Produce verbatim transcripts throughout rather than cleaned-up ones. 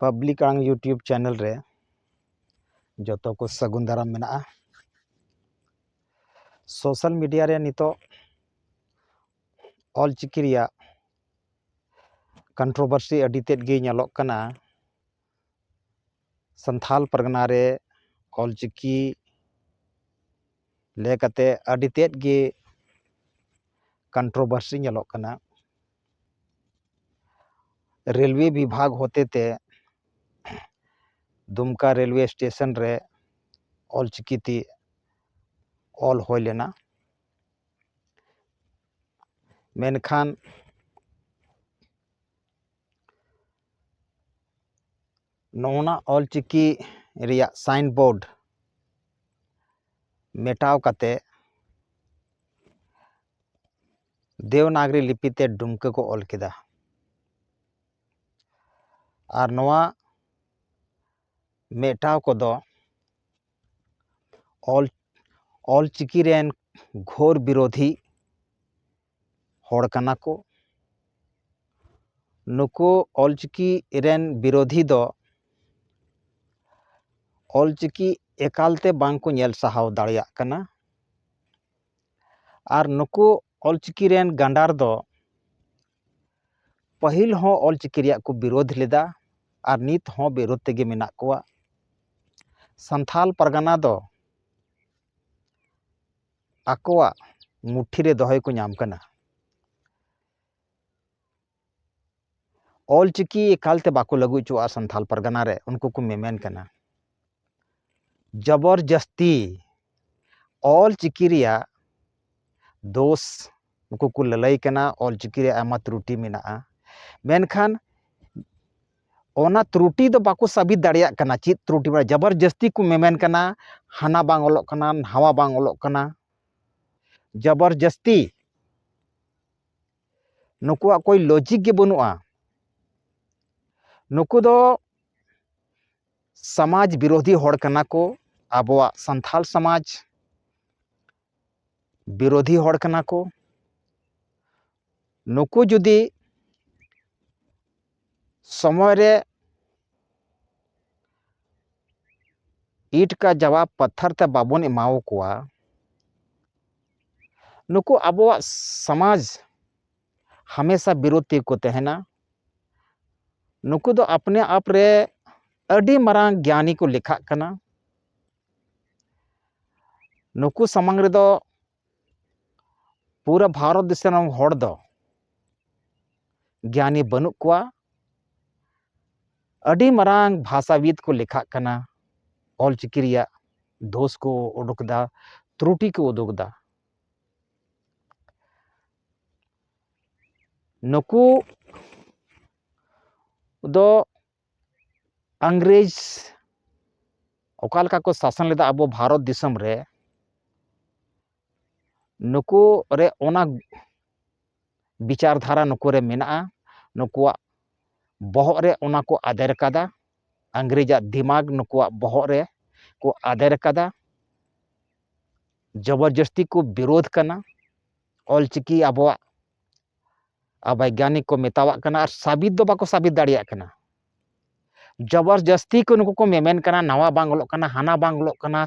Public ᱟᱲᱟᱝ YouTube channel ᱨᱮ ᱡᱚᱛᱚ ᱠᱚ ᱥᱟᱹᱜᱩᱱ ᱫᱟᱨᱟᱢ ᱢᱮᱱᱟᱜᱼᱟ᱾ ᱥᱳᱥᱟᱞ ᱢᱤᱰᱤᱭᱟ ᱨᱮ ᱱᱤᱛᱚᱜ ᱚᱞᱪᱤᱠᱤ ᱨᱮᱭᱟᱜ ᱠᱚᱱᱴᱨᱳᱵᱷᱟᱨᱥᱤ ᱟᱹᱰᱤ ᱛᱮᱫ ᱜᱮ ᱧᱮᱞᱚᱜ ᱠᱟᱱᱟ᱾ ᱥᱟᱱᱛᱷᱟᱞ ᱯᱟᱨᱜᱟᱱᱟ ᱨᱮ ᱚᱞᱪᱤᱠᱤ ᱞᱟᱹᱭ ᱠᱟᱛᱮ ᱟᱹᱰᱤ ᱛᱮᱫ ᱜᱮ ᱠᱚᱱᱴᱨᱳᱵᱷᱟᱨᱥᱤ ᱧᱮᱞᱚᱜ ᱠᱟᱱᱟ᱾ ᱨᱮᱞᱣᱮ ᱵᱤᱵᱷᱟᱜᱽ ᱦᱚᱛᱮ ᱛᱮ ᱫᱩᱢᱠᱟ ᱨᱮᱞᱣᱮ ᱥᱴᱮᱥᱚᱱ ᱨᱮ ᱚᱞᱪᱤᱠᱤ ᱛᱮ ᱚᱞ ᱦᱩᱭ ᱞᱮᱱᱟ᱾ ᱢᱮᱱᱠᱷᱟᱱ ᱱᱚᱜᱼᱚ ᱱᱟ ᱚᱞᱪᱤᱠᱤ ᱨᱮᱭᱟᱜ ᱥᱟᱭᱤᱱ ᱵᱳᱨᱰ ᱢᱮᱴᱟᱣ ᱠᱟᱛᱮ ᱫᱮᱣᱱᱟᱜᱽᱨᱤ ᱞᱤᱯᱤ ᱛᱮ ᱰᱩᱢᱠᱟᱹ ᱠᱚ ᱚᱞ ᱠᱮᱫᱟ᱾ ᱟᱨ ᱱᱚᱣᱟ ᱢᱮᱴᱟᱣ ᱠᱚᱫᱚ ᱚᱞ ᱚᱞᱪᱤᱠᱤ ᱨᱮᱱ ᱜᱷᱳᱨ ᱵᱤᱨᱳᱫᱷᱤ ᱦᱚᱲ ᱠᱟᱱᱟ ᱠᱚ᱾ ᱱᱩᱠᱩ ᱚᱞᱪᱤᱠᱤ ᱨᱮᱱ ᱵᱤᱨᱳᱫᱷᱤ ᱫᱚ ᱚᱞᱪᱤᱠᱤ ᱮᱠᱟᱞ ᱛᱮ ᱵᱟᱝ ᱠᱚ ᱧᱮᱞ ᱥᱟᱦᱟᱣ ᱫᱟᱲᱮᱭᱟᱜ ᱠᱟᱱᱟ᱾ ᱟᱨ ᱱᱩᱠᱩ ᱚᱞᱪᱤᱠᱤ ᱨᱮᱱ ᱜᱟᱸᱰᱟᱨ ᱫᱚ ᱯᱟᱹᱦᱤᱞ ᱦᱚᱸ ᱚᱞᱪᱤᱠᱤ ᱨᱮᱭᱟᱜ ᱠᱚ ᱵᱤᱨᱳᱫᱷ ᱞᱮᱫᱟ ᱟᱨ ᱱᱤᱛ ᱦᱚᱸ ᱵᱤᱨᱳᱫᱷ ᱛᱮᱜᱮ ᱢᱮᱱᱟᱜ ᱠᱚᱣᱟ᱾ ᱥᱟᱱᱛᱷᱟᱞ ᱯᱟᱨᱜᱟᱱᱟ ᱫᱚ ᱟᱠᱚᱣᱟᱜ ᱢᱩᱴᱷᱤ ᱨᱮ ᱫᱚᱦᱚᱭ ᱠᱚ ᱧᱟᱢ ᱠᱟᱱᱟ᱾ ᱚᱞᱪᱤᱠᱤ ᱮᱠᱟᱞ ᱛᱮ ᱵᱟᱠᱚ ᱞᱟᱹᱜᱩ ᱦᱚᱪᱚᱣᱟᱜᱼᱟ ᱥᱟᱱᱛᱷᱟᱞ ᱯᱟᱨᱜᱟᱱᱟ ᱨᱮ, ᱩᱱᱠᱩ ᱠᱚ ᱢᱮᱢᱮᱱ ᱠᱟᱱᱟ᱾ ᱡᱚᱵᱚᱨ ᱡᱟᱹᱥᱛᱤ ᱚᱞᱪᱤᱠᱤ ᱨᱮᱭᱟᱜ ᱫᱳᱥ ᱩᱱᱠᱩ ᱠᱚ ᱞᱟᱹᱞᱟᱹᱭ ᱠᱟᱱᱟ, ᱚᱞᱪᱤᱠᱤ ᱨᱮ ᱟᱭᱢᱟ ᱛᱨᱩᱴᱤ ᱢᱮᱱᱟᱜᱼᱟ᱾ ᱢᱮᱱᱠᱷᱟᱱ ᱚᱱᱟ ᱛᱨᱩᱴᱤ ᱫᱚ ᱵᱟᱠᱚ ᱥᱟᱵᱤᱛ ᱫᱟᱲᱮᱭᱟᱜ ᱠᱟᱱᱟ᱾ ᱪᱮᱫ ᱛᱨᱩᱴᱤ ᱢᱮᱱᱟᱜᱼᱟ? ᱡᱚᱵᱚᱨ ᱡᱟᱹᱥᱛᱤ ᱠᱚ ᱢᱮᱢᱮᱱ ᱠᱟᱱᱟ, ᱦᱟᱱᱟ ᱵᱟᱝ ᱚᱞᱚᱜ ᱠᱟᱱᱟ, ᱱᱟᱣᱟ ᱵᱟᱝ ᱚᱞᱚᱜ ᱠᱟᱱᱟ᱾ ᱡᱚᱵᱚᱨ ᱡᱟᱹᱥᱛᱤ ᱱᱩᱠᱩᱣᱟᱜ ᱠᱳᱭ ᱞᱚᱡᱤᱠ ᱜᱮ ᱵᱟᱹᱱᱩᱜᱼᱟ᱾ ᱱᱩᱠᱩ ᱫᱚ ᱥᱚᱢᱟᱡᱽ ᱵᱤᱨᱳᱫᱷᱤ ᱦᱚᱲ ᱠᱟᱱᱟ ᱠᱚ, ᱟᱵᱚᱣᱟᱜ ᱥᱟᱱᱛᱷᱟᱞ ᱥᱚᱢᱟᱡᱽ ᱵᱤᱨᱳᱫᱷᱤ ᱦᱚᱲ ᱠᱟᱱᱟ ᱠᱚ᱾ ᱱᱩᱠᱩ ᱡᱩᱫᱤ ᱥᱚᱢᱚᱭ ᱨᱮ ईंट का जवाब पत्थर ᱛᱮ ᱵᱟᱵᱚᱱ ᱮᱢᱟᱣᱟᱠᱚᱣᱟ, ᱱᱩᱠᱩ ᱟᱵᱚᱣᱟᱜ ᱥᱚᱢᱟᱡᱽ ᱦᱟᱢᱮᱥᱟ ᱵᱤᱨᱳᱫᱷ ᱛᱮᱜᱮ ᱠᱚ ᱛᱟᱦᱮᱱᱟ᱾ ᱱᱩᱠᱩ ᱫᱚ ᱟᱯᱱᱮ ᱟᱯ ᱨᱮ ᱟᱹᱰᱤ ᱢᱟᱨᱟᱝ ᱜᱮᱭᱟᱱᱤ ᱠᱚ ᱞᱮᱠᱷᱟᱜ ᱠᱟᱱᱟ᱾ ᱱᱩᱠᱩ ᱥᱟᱢᱟᱝ ᱨᱮᱫᱚ ᱯᱩᱨᱟᱹ ᱵᱷᱟᱨᱚᱛ ᱫᱤᱥᱚᱢ ᱨᱮᱱ ᱦᱚᱲ ᱫᱚ ᱜᱮᱭᱟᱱᱤ ᱵᱟᱹᱱᱩᱜ ᱠᱚᱣᱟ᱾ ᱟᱹᱰᱤ ᱢᱟᱨᱟᱝ ᱵᱷᱟᱥᱟᱵᱤᱫ ᱠᱚ ᱞᱮᱠᱷᱟᱜ ᱠᱟᱱᱟ᱾ ᱚᱞᱪᱤᱠᱤ ᱨᱮᱭᱟᱜ ᱫᱳᱥ ᱠᱚ ᱩᱰᱩᱠ ᱮᱫᱟ, ᱛᱨᱩᱴᱤ ᱠᱚ ᱩᱫᱩᱜ ᱮᱫᱟ᱾ ᱱᱩᱠᱩ ᱫᱚ ᱤᱝᱨᱮᱡᱽ ᱚᱠᱟ ᱞᱮᱠᱟ ᱠᱚ ᱥᱟᱥᱚᱱ ᱞᱮᱫᱟ ᱟᱵᱚ ᱵᱷᱟᱨᱚᱛ ᱫᱤᱥᱚᱢ ᱨᱮ, ᱱᱩᱠᱩ ᱨᱮ ᱚᱱᱟ ᱵᱤᱪᱟᱨ ᱫᱷᱟᱨᱟ ᱱᱩᱠᱩ ᱨᱮ ᱢᱮᱱᱟᱜᱼᱟ᱾ ᱱᱩᱠᱩᱣᱟᱜ ᱵᱚᱦᱚᱜ ᱨᱮ ᱚᱱᱟ ᱠᱚ ᱟᱫᱮᱨ ᱠᱟᱫᱟ᱾ ᱤᱝᱨᱮᱡᱽ ᱟᱜ ᱫᱤᱢᱟᱜᱽ ᱱᱩᱠᱩᱣᱟᱜ ᱵᱚᱦᱚᱜ ᱨᱮ ᱠᱚ ᱟᱫᱮᱨ ᱠᱟᱫᱟ᱾ ᱡᱚᱵᱚᱨᱡᱚᱥᱛᱤ ᱠᱚ ᱵᱤᱨᱳᱫᱷ ᱠᱟᱱᱟ᱾ ᱚᱞᱪᱤᱠᱤ ᱟᱵᱚᱣᱟᱜ ᱚᱵᱳᱭᱜᱽᱜᱟᱱᱤᱠ ᱠᱚ ᱢᱮᱛᱟᱣᱟᱜ ᱠᱟᱱᱟ, ᱟᱨ ᱥᱟᱵᱤᱛ ᱫᱚ ᱵᱟᱠᱚ ᱥᱟᱵᱤᱛ ᱫᱟᱲᱮᱭᱟᱜ ᱠᱟᱱᱟ᱾ ᱡᱚᱵᱚᱨᱡᱚᱥᱛᱤ ᱠᱚ ᱱᱩᱠᱩ ᱠᱚ ᱢᱮᱢᱮᱱ ᱠᱟᱱᱟ, ᱱᱟᱣᱟ ᱵᱟᱝ ᱚᱞᱚᱜ ᱠᱟᱱᱟ, ᱦᱟᱱᱟ ᱵᱟᱝ ᱚᱞᱚᱜ ᱠᱟᱱᱟ,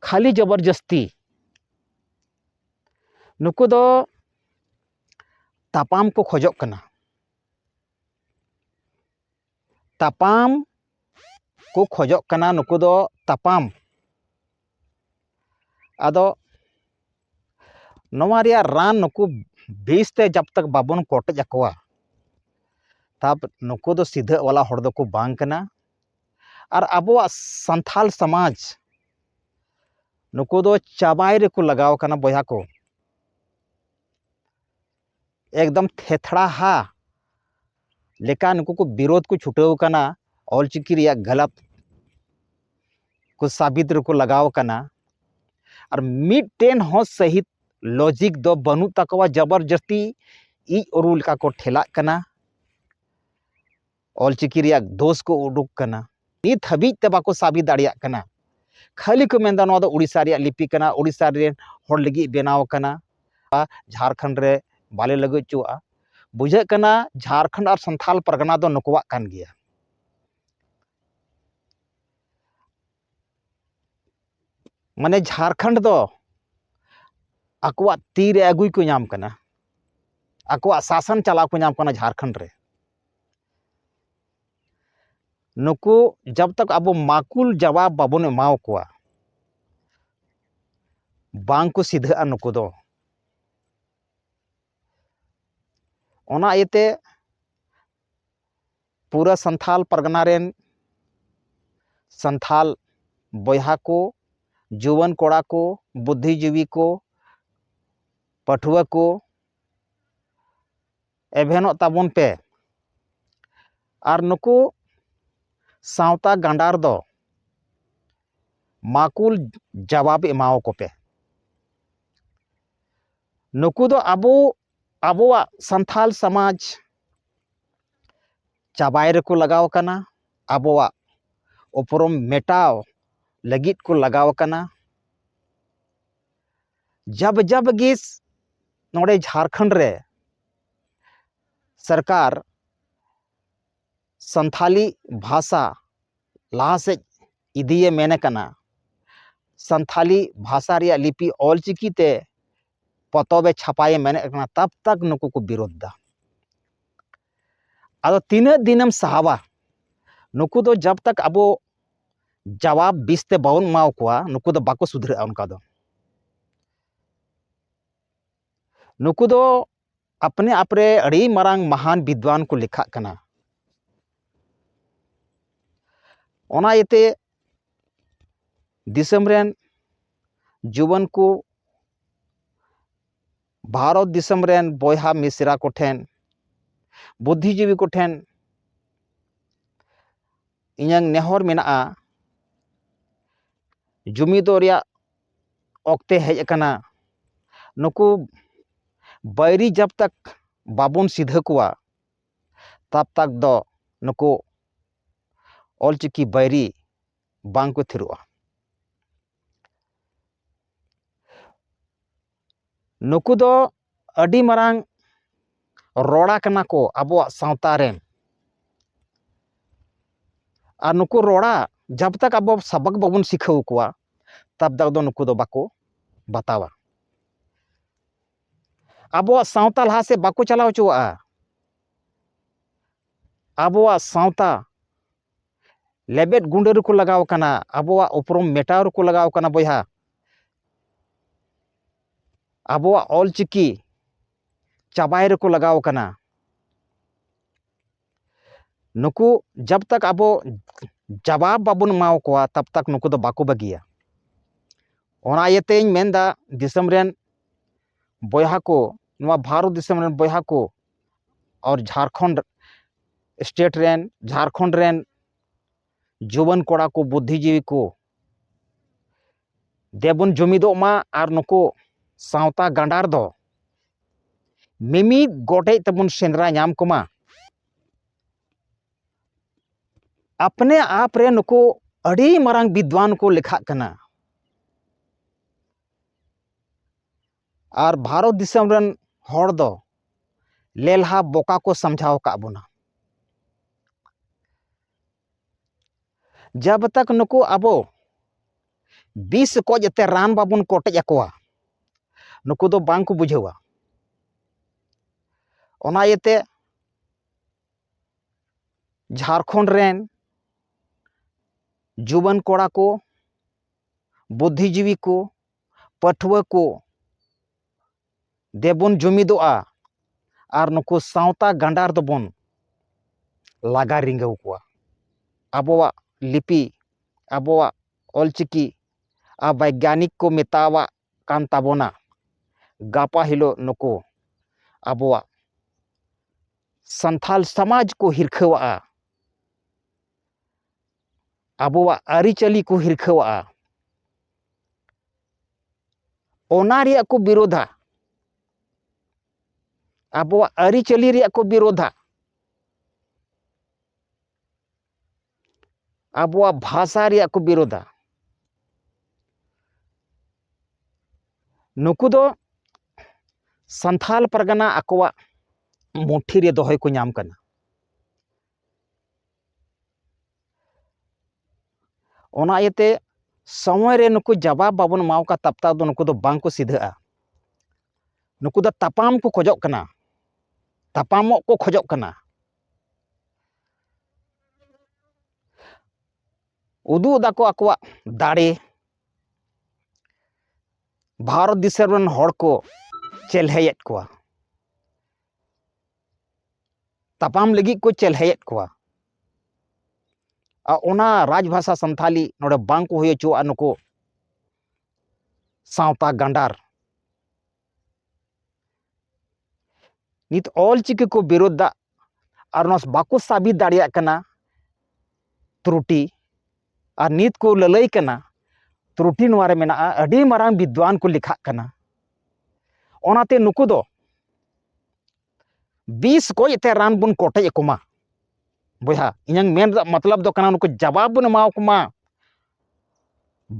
ᱠᱷᱟᱹᱞᱤ ᱡᱚᱵᱚᱨᱡᱚᱥᱛᱤ᱾ ᱱᱩᱠᱩ ᱫᱚ ᱛᱟᱯᱟᱢ ᱠᱚ ᱠᱷᱚᱡᱚᱜ ᱠᱟᱱᱟ᱾ ᱛᱟᱯᱟᱢ ᱠᱚ ᱠᱷᱚᱡᱚᱜ ᱠᱟᱱᱟ, ᱱᱩᱠᱩ ᱫᱚ ᱛᱟᱯᱟᱢ᱾ ᱟᱫᱚ ᱱᱚᱣᱟ ᱨᱮᱭᱟᱜ ᱨᱟᱱ ᱱᱩᱠᱩ ᱵᱮᱥᱛᱮ ᱡᱟᱵ ᱛᱟᱠ ᱵᱟᱵᱚᱱ ᱠᱚᱴᱮᱡ ᱟᱠᱚᱣᱟ, ᱛᱟᱵ ᱱᱩᱠᱩ ᱫᱚ ᱥᱤᱫᱷᱟᱹ ᱣᱟᱞᱟ ᱦᱚᱲ ᱫᱚᱠᱚ ᱵᱟᱝ ᱠᱟᱱᱟ᱾ ᱟᱨ ᱟᱵᱚᱣᱟᱜ ᱥᱟᱱᱛᱷᱟᱞ ᱥᱚᱢᱟᱡᱽ ᱱᱩᱠᱩ ᱫᱚ ᱪᱟᱵᱟᱭ ᱨᱮᱠᱚ ᱞᱟᱜᱟᱣ ᱠᱟᱱᱟ ᱵᱚᱭᱦᱟ ᱠᱚ᱾ ᱮᱠᱫᱚᱢ ᱛᱷᱮᱛᱷᱲᱟᱦᱟ ᱞᱮᱠᱟ ᱱᱩᱠᱩ ᱠᱚ ᱵᱤᱨᱳᱫᱷ ᱠᱚ ᱪᱷᱩᱴᱟᱹᱣ ᱠᱟᱱᱟ, ᱚᱞᱪᱤᱠᱤ ᱨᱮᱭᱟᱜ ᱜᱟᱞᱟᱛ ᱠᱚ ᱥᱟᱵᱤᱛ ᱨᱮᱠᱚ ᱞᱟᱜᱟᱣ ᱠᱟᱱᱟ᱾ ᱟᱨ ᱢᱤᱫᱴᱮᱱ ᱦᱚᱸ ᱥᱟᱹᱦᱤ ᱞᱚᱡᱤᱠ ᱫᱚ ᱵᱟᱹᱱᱩᱜ ᱛᱟᱠᱚᱣᱟ᱾ ᱡᱚᱵᱚᱨᱡᱚᱥᱛᱤ ᱤᱡ ᱚᱨᱩ ᱞᱮᱠᱟ ᱠᱚ ᱴᱷᱮᱞᱟᱜ ᱠᱟᱱᱟ, ᱚᱞᱪᱤᱠᱤ ᱨᱮᱭᱟᱜ ᱫᱳᱥ ᱠᱚ ᱩᱰᱩᱠ ᱠᱟᱱᱟ᱾ ᱱᱤᱛ ᱦᱟᱹᱵᱤᱡ ᱛᱮ ᱵᱟᱠᱚ ᱥᱟᱵᱤᱛ ᱫᱟᱲᱮᱭᱟᱜ ᱠᱟᱱᱟ᱾ ᱠᱷᱟᱹᱞᱤ ᱠᱚ ᱢᱮᱱᱫᱟ ᱱᱚᱣᱟ ᱫᱚ ᱩᱲᱤᱥᱥᱟ ᱨᱮᱭᱟᱜ ᱞᱤᱯᱤ ᱠᱟᱱᱟ, ᱩᱲᱤᱥᱥᱟ ᱨᱮᱱ ᱦᱚᱲ ᱞᱟᱹᱜᱤᱫ ᱵᱮᱱᱟᱣ ᱠᱟᱱᱟ, ᱡᱷᱟᱲᱠᱷᱚᱸᱰ ᱨᱮ ᱵᱟᱞᱮ ᱞᱟᱹᱜᱩ ᱦᱚᱪᱚᱣᱟᱜᱼᱟ᱾ ᱵᱩᱡᱷᱟᱹᱜ ᱠᱟᱱᱟ ᱡᱷᱟᱲᱠᱷᱚᱸᱰ ᱟᱨ ᱥᱟᱱᱛᱷᱟᱞ ᱯᱟᱨᱜᱟᱱᱟ ᱫᱚ ᱱᱩᱠᱩᱣᱟᱜ ᱠᱟᱱ ᱜᱮᱭᱟ᱾ ᱢᱟᱱᱮ ᱡᱷᱟᱲᱠᱷᱚᱸᱰ ᱫᱚ ᱟᱠᱚᱣᱟᱜ ᱛᱤ ᱨᱮ ᱟᱹᱜᱩᱭ ᱠᱚ ᱧᱟᱢ ᱠᱟᱱᱟ, ᱟᱠᱚᱣᱟᱜ ᱥᱟᱥᱚᱱ ᱪᱟᱞᱟᱣ ᱠᱚ ᱧᱟᱢ ᱠᱟᱱᱟ ᱡᱷᱟᱲᱠᱷᱚᱸᱰ ᱨᱮ᱾ ᱱᱩᱠᱩ ᱡᱟᱵ ᱛᱟᱠ ᱟᱵᱚ ᱢᱟᱠᱩᱞ ᱡᱟᱣᱟᱵ ᱵᱟᱵᱚᱱ ᱮᱢᱟᱣ ᱠᱚᱣᱟ, ᱵᱟᱝ ᱠᱚ ᱥᱤᱫᱷᱟᱹᱜᱼᱟ ᱱᱩᱠᱩ ᱫᱚ᱾ ᱚᱱᱟ ᱤᱭᱟᱹᱛᱮ ᱯᱩᱨᱟᱹ ᱥᱟᱱᱛᱷᱟᱞ ᱯᱟᱨᱜᱟᱱᱟ ᱨᱮᱱ ᱥᱟᱱᱛᱷᱟᱞ ᱵᱚᱭᱦᱟ ᱠᱚ, ᱡᱩᱣᱟᱹᱱ ᱠᱚᱲᱟ ᱠᱚ, ᱵᱩᱫᱽᱫᱷᱤᱡᱤᱵᱤ ᱠᱚ, ᱯᱟᱹᱴᱷᱩᱣᱟᱹ ᱠᱚ, ᱮᱵᱷᱮᱱᱚᱜ ᱛᱟᱵᱚᱱ ᱯᱮ᱾ ᱟᱨ ᱱᱩᱠᱩ ᱥᱟᱶᱛᱟ ᱜᱟᱸᱰᱟᱨ ᱫᱚ ᱢᱟᱠᱩᱞ ᱡᱟᱣᱟᱵ ᱮᱢᱟᱣᱟᱠᱚ ᱯᱮ᱾ ᱱᱩᱠᱩ ᱫᱚ ᱟᱵᱚ, ᱟᱵᱚᱣᱟᱜ ᱥᱟᱱᱛᱷᱟᱞ ᱥᱚᱢᱟᱡᱽ ᱪᱟᱵᱟᱭ ᱨᱮᱠᱚ ᱞᱟᱜᱟᱣ ᱟᱠᱟᱱᱟ, ᱟᱵᱚᱣᱟᱜ ᱩᱯᱨᱩᱢ ᱢᱮᱴᱟᱣ ᱞᱟᱹᱜᱤᱫ ᱠᱚ ᱞᱟᱜᱟᱣ ᱟᱠᱟᱱᱟ᱾ ᱡᱟᱵ ᱡᱟᱵ ᱜᱮ ᱱᱚᱰᱮ ᱡᱷᱟᱲᱠᱷᱚᱸᱰ ᱨᱮ ᱥᱚᱨᱠᱟᱨ ᱥᱟᱱᱛᱷᱟᱞᱤ ᱵᱷᱟᱥᱟ ᱞᱟᱦᱟ ᱥᱮᱫ ᱤᱫᱤᱭᱮ ᱢᱮᱱ ᱠᱟᱱᱟ, ᱥᱟᱱᱛᱷᱟᱞᱤ ᱵᱷᱟᱥᱟ ᱨᱮᱭᱟᱜ ᱞᱤᱯᱤ ᱚᱞᱪᱤᱠᱤ ᱛᱮ ᱯᱚᱛᱚᱵ ᱮ ᱪᱷᱟᱯᱟᱭᱮ ᱢᱮᱱᱮᱫ ᱠᱟᱱᱟ, ᱛᱟᱵ ᱛᱟᱠ ᱱᱩᱠᱩ ᱠᱚ ᱵᱤᱨᱳᱫᱷ ᱫᱟ᱾ ᱟᱫᱚ ᱛᱤᱱᱟᱹᱜ ᱫᱤᱱᱮᱢ ᱥᱟᱦᱟᱣᱟ? ᱱᱩᱠᱩ ᱫᱚ ᱡᱟᱵ ᱛᱟᱠ ᱟᱵᱚ ᱡᱟᱣᱟᱵ ᱵᱤᱥ ᱛᱮ ᱵᱟᱵᱚᱱ ᱮᱢᱟᱣ ᱠᱚᱣᱟ, ᱱᱩᱠᱩ ᱫᱚ ᱵᱟᱠᱚ ᱥᱩᱫᱷᱨᱟᱹᱜᱼᱟ ᱚᱱᱠᱟ ᱫᱚ᱾ ᱱᱩᱠᱩ ᱫᱚ ᱟᱯᱱᱮ ᱟᱯ ᱨᱮ ᱟᱹᱰᱤ ᱢᱟᱨᱟᱝ ᱢᱟᱦᱟᱱ ᱵᱤᱫᱽᱣᱟᱱ ᱠᱚ ᱞᱮᱠᱷᱟᱜ ᱠᱟᱱᱟ᱾ ᱚᱱᱟ ᱤᱭᱟᱹᱛᱮ ᱫᱤᱥᱚᱢ ᱨᱮᱱ ᱡᱩᱣᱟᱹᱱ ᱠᱚ, ᱵᱷᱟᱨᱚᱛ ᱫᱤᱥᱚᱢ ᱨᱮᱱ ᱵᱚᱭᱦᱟ ᱢᱤᱥᱨᱟ ᱠᱚᱴᱷᱮᱱ, ᱵᱩᱫᱽᱫᱷᱤᱡᱤᱵᱤ ᱠᱚᱴᱷᱮᱱ ᱤᱧᱟᱹᱝ ᱱᱮᱦᱚᱨ ᱢᱮᱱᱟᱜᱼᱟ, ᱡᱩᱢᱤᱫᱚᱜ ᱨᱮᱭᱟᱜ ᱚᱠᱛᱮ ᱦᱮᱡ ᱟᱠᱟᱱᱟ᱾ ᱱᱩᱠᱩ ᱵᱟᱹᱭᱨᱤ ᱡᱟᱵ ᱛᱟᱠ ᱵᱟᱵᱚᱱ ᱥᱤᱫᱷᱟᱹ ᱠᱚᱣᱟ, ᱛᱟᱵ ᱛᱟᱠ ᱫᱚ ᱱᱩᱠᱩ ᱚᱞᱪᱤᱠᱤ ᱵᱟᱹᱭᱨᱤ ᱵᱟᱝ ᱠᱚ ᱛᱷᱤᱨᱚᱜᱼᱟ᱾ ᱱᱩᱠᱩ ᱫᱚ ᱟᱹᱰᱤ ᱢᱟᱨᱟᱝ ᱨᱚᱲᱟ ᱠᱟᱱᱟ ᱠᱚ ᱟᱵᱚᱣᱟᱜ ᱥᱟᱶᱛᱟ ᱨᱮᱱ᱾ ᱟᱨ ᱱᱩᱠᱩ ᱨᱚᱲᱟ ᱡᱟᱵ ᱛᱟᱠ ᱟᱵᱚ ᱥᱟᱵᱟᱠ ᱵᱟᱵᱚᱱ ᱥᱤᱠᱷᱟᱹᱣ ᱠᱚᱣᱟ, ᱛᱟᱵ ᱫᱟᱜ ᱫᱚ ᱱᱩᱠᱩ ᱫᱚ ᱵᱟᱠᱚ ᱵᱟᱛᱟᱣᱟ᱾ ᱟᱵᱚᱣᱟᱜ ᱥᱟᱶᱛᱟ ᱞᱟᱦᱟ ᱥᱮᱫ ᱵᱟᱠᱚ ᱪᱟᱞᱟᱣ ᱦᱚᱪᱚᱣᱟᱜᱼᱟ᱾ ᱟᱵᱚᱣᱟᱜ ᱥᱟᱶᱛᱟ ᱞᱮᱵᱮᱫ ᱜᱩᱸᱰᱟᱹ ᱨᱮᱠᱚ ᱞᱟᱜᱟᱣ ᱠᱟᱱᱟ, ᱟᱵᱚᱣᱟᱜ ᱩᱯᱨᱩᱢ ᱢᱮᱴᱟᱣ ᱨᱮᱠᱚ ᱞᱟᱜᱟᱣ ᱠᱟᱱᱟ ᱵᱚᱭᱦᱟ, ᱟᱵᱚᱣᱟᱜ ᱚᱞ ᱪᱤᱠᱤ ᱪᱟᱵᱟᱭ ᱨᱮᱠᱚ ᱞᱟᱜᱟᱣ ᱠᱟᱱᱟ᱾ ᱱᱩᱠᱩ ᱡᱟᱵ ᱛᱟᱠ ᱟᱵᱚ ᱡᱟᱵᱟᱵ ᱵᱟᱵᱚᱱ ᱮᱢᱟᱣ ᱠᱚᱣᱟ, ᱛᱟᱵ ᱛᱟᱠ ᱱᱩᱠᱩ ᱫᱚ ᱵᱟᱠᱚ ᱵᱟᱹᱜᱤᱭᱟ᱾ ᱚᱱᱟ ᱤᱭᱟᱹᱛᱮᱧ ᱢᱮᱱᱫᱟ, ᱫᱤᱥᱚᱢ ᱨᱮᱱ ᱵᱚᱭᱦᱟ ᱠᱚ, ᱱᱚᱣᱟ ᱵᱷᱟᱨᱚᱛ ᱫᱤᱥᱚᱢ ᱨᱮᱱ ᱵᱚᱭᱦᱟ ᱠᱚ, ᱟᱨ ᱡᱷᱟᱲᱠᱷᱚᱸᱰ ᱥᱴᱮᱴ ᱨᱮᱱ, ᱡᱷᱟᱲᱠᱷᱚᱸᱰ ᱨᱮᱱ ᱡᱩᱣᱟᱹᱱ ᱠᱚᱲᱟ ᱠᱚ, ᱵᱩᱫᱽᱫᱷᱤᱡᱤᱵᱤ ᱠᱚ, ᱫᱮᱵᱚᱱ ᱡᱩᱢᱤᱫᱚᱜ ᱢᱟ ᱟᱨ ᱱᱩᱠᱩ ᱥᱟᱶᱛᱟ ᱜᱟᱸᱰᱟᱨ ᱫᱚ ᱢᱤᱢᱤᱫ ᱜᱚᱴᱮᱡ ᱛᱮᱵᱚᱱ ᱥᱮᱸᱫᱽᱨᱟ ᱧᱟᱢ ᱠᱚᱢᱟ᱾ ᱟᱯᱱᱮ ᱟᱯ ᱨᱮ ᱱᱩᱠᱩ ᱟᱹᱰᱤ ᱢᱟᱨᱟᱝ ᱵᱤᱫᱽᱣᱟᱱ ᱠᱚ ᱞᱮᱠᱷᱟᱜ ᱠᱟᱱᱟ᱾ ᱟᱨ ᱵᱷᱟᱨᱚᱛ ᱫᱤᱥᱚᱢ ᱨᱮᱱ ᱦᱚᱲ ᱫᱚ ᱞᱮᱞᱦᱟ ᱵᱚᱠᱟ ᱠᱚ ᱥᱟᱢᱡᱷᱟᱣ ᱟᱠᱟᱫ ᱵᱚᱱᱟ᱾ ᱡᱟᱵ ᱛᱟᱠ ᱱᱩᱠᱩ ᱟᱵᱚ ᱵᱤᱥ ᱠᱚᱡ ᱛᱮ ᱨᱟᱱ ᱵᱟᱵᱚᱱ ᱠᱚᱴᱮᱡ ᱟᱠᱚᱣᱟ, ᱱᱩᱠᱩ ᱫᱚ ᱵᱟᱝ ᱠᱚ ᱵᱩᱡᱷᱟᱹᱣᱟ᱾ ᱚᱱᱟ ᱤᱭᱟᱹᱛᱮ ᱡᱷᱟᱲᱠᱷᱚᱸᱰ ᱨᱮᱱ ᱡᱩᱣᱟᱹᱱ ᱠᱚᱲᱟ ᱠᱚ, ᱵᱩᱫᱽᱫᱷᱤᱡᱤᱵᱤ ᱠᱚ, ᱯᱟᱹᱴᱷᱩᱣᱟᱹ ᱠᱚ, ᱫᱮᱵᱚᱱ ᱡᱩᱢᱤᱫᱚᱜᱼᱟ ᱟᱨ ᱱᱩᱠᱩ ᱥᱟᱶᱛᱟ ᱜᱟᱸᱰᱟᱨ ᱫᱚᱵᱚᱱ ᱞᱟᱜᱟ ᱨᱤᱸᱜᱟᱹᱣ ᱠᱚᱣᱟ᱾ ᱟᱵᱚᱣᱟᱜ ᱞᱤᱯᱤ, ᱟᱵᱚᱣᱟᱜ ᱚᱞᱪᱤᱠᱤ ᱟᱨ ᱵᱳᱭᱜᱟᱱᱤᱠ ᱠᱚ ᱢᱮᱛᱟᱣᱟᱜ ᱠᱟᱱ ᱛᱟᱵᱚᱱᱟ᱾ ᱜᱟᱯᱟ ᱦᱤᱞᱳᱜ ᱱᱩᱠᱩ ᱟᱵᱚᱣᱟᱜ ᱥᱟᱱᱛᱟᱞ ᱥᱚᱢᱟᱡᱽ ᱠᱚ ᱦᱤᱨᱠᱷᱟᱹᱣᱟᱜᱼᱟ, ᱟᱵᱚᱣᱟᱜ ᱟᱹᱨᱤᱪᱟᱹᱞᱤ ᱠᱚ ᱦᱤᱨᱠᱷᱟᱹᱣᱟᱜᱼᱟ᱾ ᱚᱱᱟ ᱨᱮᱭᱟᱜ ᱠᱚ ᱵᱤᱨᱳᱫᱷᱟ, ᱟᱵᱚᱣᱟᱜ ᱟᱹᱨᱤᱪᱟᱹᱞᱤ ᱨᱮᱭᱟᱜ ᱠᱚ ᱵᱤᱨᱳᱫᱷᱟ, ᱟᱵᱚᱣᱟᱜ ᱵᱷᱟᱥᱟ ᱨᱮᱭᱟᱜ ᱠᱚ ᱵᱤᱨᱳᱫᱷᱟ᱾ ᱱᱩᱠᱩ ᱫᱚ ᱥᱟᱱᱛᱷᱟᱞ ᱯᱟᱨᱜᱟᱱᱟ ᱟᱠᱚᱣᱟᱜ ᱢᱩᱴᱷᱤ ᱨᱮ ᱫᱚᱦᱚᱭ ᱠᱚ ᱧᱟᱢ ᱠᱟᱱᱟ᱾ ᱚᱱᱟ ᱤᱭᱟᱹᱛᱮ ᱥᱚᱢᱚᱭ ᱨᱮ ᱱᱩᱠᱩ ᱡᱟᱵᱟᱵ ᱵᱟᱵᱚᱱ ᱮᱢᱟᱣ ᱠᱟ ᱛᱟᱵ ᱛᱟᱵ ᱫᱚ ᱱᱩᱠᱩ ᱫᱚ ᱵᱟᱝ ᱠᱚ ᱥᱤᱫᱷᱟᱹᱜᱼᱟ᱾ ᱱᱩᱠᱩ ᱫᱚ ᱛᱟᱯᱟᱢ ᱠᱚ ᱠᱷᱚᱡᱚᱜ ᱠᱟᱱᱟ, ᱛᱟᱯᱟᱢᱚᱜ ᱠᱚ ᱠᱷᱚᱡᱚᱜ ᱠᱟᱱᱟ᱾ ᱩᱫᱩᱜ ᱫᱟᱠᱚ ᱟᱠᱚᱣᱟᱜ ᱫᱟᱲᱮ᱾ ᱵᱷᱟᱨᱚᱛ ᱫᱤᱥᱚᱢ ᱨᱮᱱ ᱦᱚᱲ ᱠᱚ ᱪᱮᱞᱦᱮᱭᱮᱫ ᱠᱚᱣᱟ, ᱛᱟᱯᱟᱢ ᱞᱟᱹᱜᱤᱫ ᱠᱚ ᱪᱮᱞᱦᱮᱭᱮᱫ ᱠᱚᱣᱟ᱾ ᱟᱨ ᱚᱱᱟ ᱨᱟᱡᱽᱵᱷᱟᱥᱟ ᱥᱟᱱᱛᱷᱟᱞᱤ ᱱᱚᱰᱮ ᱵᱟᱝ ᱠᱚ ᱦᱩᱭ ᱦᱚᱪᱚᱣᱟᱜᱼᱟ ᱱᱩᱠᱩ ᱥᱟᱶᱛᱟ ᱜᱟᱸᱰᱟᱨ᱾ ᱱᱤᱛ ᱚᱞ ᱪᱤᱠᱤ ᱠᱚ ᱵᱤᱨᱳᱫᱷ ᱫᱟ, ᱟᱨ ᱱᱚᱣᱟ ᱵᱟᱠᱚ ᱥᱟᱵᱤᱛ ᱫᱟᱲᱮᱭᱟᱜ ᱠᱟᱱᱟ ᱛᱨᱩᱴᱤ, ᱟᱨ ᱱᱤᱛ ᱠᱚ ᱞᱟᱹᱞᱟᱹᱭ ᱠᱟᱱᱟ ᱛᱨᱩᱴᱤ ᱱᱚᱣᱟ ᱨᱮ ᱢᱮᱱᱟᱜᱼᱟ, ᱟᱹᱰᱤ ᱢᱟᱨᱟᱝ ᱵᱤᱫᱽᱣᱟᱱ ᱠᱚ ᱞᱮᱠᱷᱟᱜ ᱠᱟᱱᱟ᱾ ᱚᱱᱟᱛᱮ ᱱᱩᱠᱩ ᱫᱚ ᱵᱤᱥ ᱜᱚᱡ ᱛᱮ ᱨᱟᱱ ᱵᱚᱱ ᱠᱚᱴᱮᱡ ᱟᱠᱚ ᱢᱟ᱾ ᱵᱚᱭᱦᱟ, ᱤᱧᱟᱹᱝ ᱢᱮᱱ ᱨᱮᱭᱟᱜ ᱢᱚᱛᱞᱚᱵ ᱫᱚ ᱠᱟᱱᱟ, ᱱᱩᱠᱩ ᱡᱟᱵᱟᱵ ᱵᱚᱱ ᱮᱢᱟ ᱠᱚ ᱢᱟ,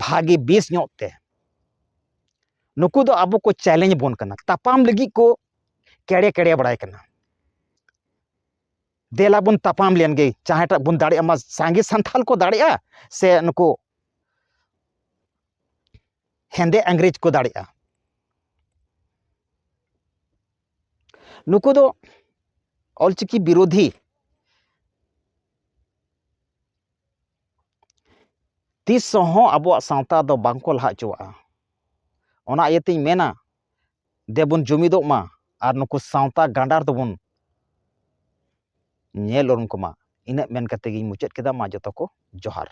ᱵᱷᱟᱜᱮ ᱵᱮᱥ ᱧᱚᱜ ᱛᱮ᱾ ᱱᱩᱠᱩ ᱫᱚ ᱟᱵᱚ ᱠᱚ ᱪᱮᱞᱮᱧᱡᱽ ᱵᱚᱱ ᱠᱟᱱᱟ, ᱛᱟᱯᱟᱢ ᱞᱟᱹᱜᱤᱫ ᱠᱚ ᱠᱮᱲᱮ ᱠᱮᱲᱮ ᱵᱟᱲᱟᱭ ᱠᱟᱱᱟ᱾ ᱫᱮᱞᱟ ᱵᱚᱱ ᱛᱟᱯᱟᱢ ᱞᱮᱱ ᱜᱮ, ᱡᱟᱦᱟᱸᱭᱴᱟᱜ ᱵᱚᱱ ᱫᱟᱲᱮᱭᱟᱜ ᱢᱟ᱾ ᱥᱟᱸᱜᱮ ᱥᱟᱱᱛᱷᱟᱞ ᱠᱚ ᱫᱟᱲᱮᱭᱟᱜᱼᱟ ᱥᱮ ᱱᱩᱠᱩ ᱦᱮᱸᱫᱮ ᱤᱝᱨᱮᱡᱽ ᱠᱚ ᱫᱟᱲᱮᱭᱟᱜᱼᱟ? ᱱᱩᱠᱩ ᱫᱚ ᱚᱞᱪᱤᱠᱤ ᱵᱤᱨᱳᱫᱷᱤ ᱛᱤᱥ ᱦᱚᱸ ᱟᱵᱚᱣᱟᱜ ᱥᱟᱶᱛᱟ ᱫᱚ ᱵᱟᱝᱠᱚ ᱞᱟᱦᱟ ᱦᱚᱪᱚᱣᱟᱜᱼᱟ᱾ ᱚᱱᱟ ᱤᱭᱟᱹᱛᱮᱧ ᱢᱮᱱᱟ, ᱫᱮᱵᱚᱱ ᱡᱩᱢᱤᱫᱚᱜ ᱢᱟ ᱟᱨ ᱱᱩᱠᱩ ᱥᱟᱶᱛᱟ ᱜᱟᱸᱰᱟᱨ ᱫᱚᱵᱚᱱ ᱧᱮᱞ ᱩᱨᱩᱢ ᱠᱚᱢᱟ᱾ ᱤᱱᱟᱹᱜ ᱢᱮᱱ ᱠᱟᱛᱮ ᱜᱤᱧ ᱢᱩᱪᱟᱹᱫ ᱠᱮᱫᱟ᱾ ᱢᱟ ᱡᱚᱛᱚ ᱠᱚ ᱡᱚᱦᱟᱨ᱾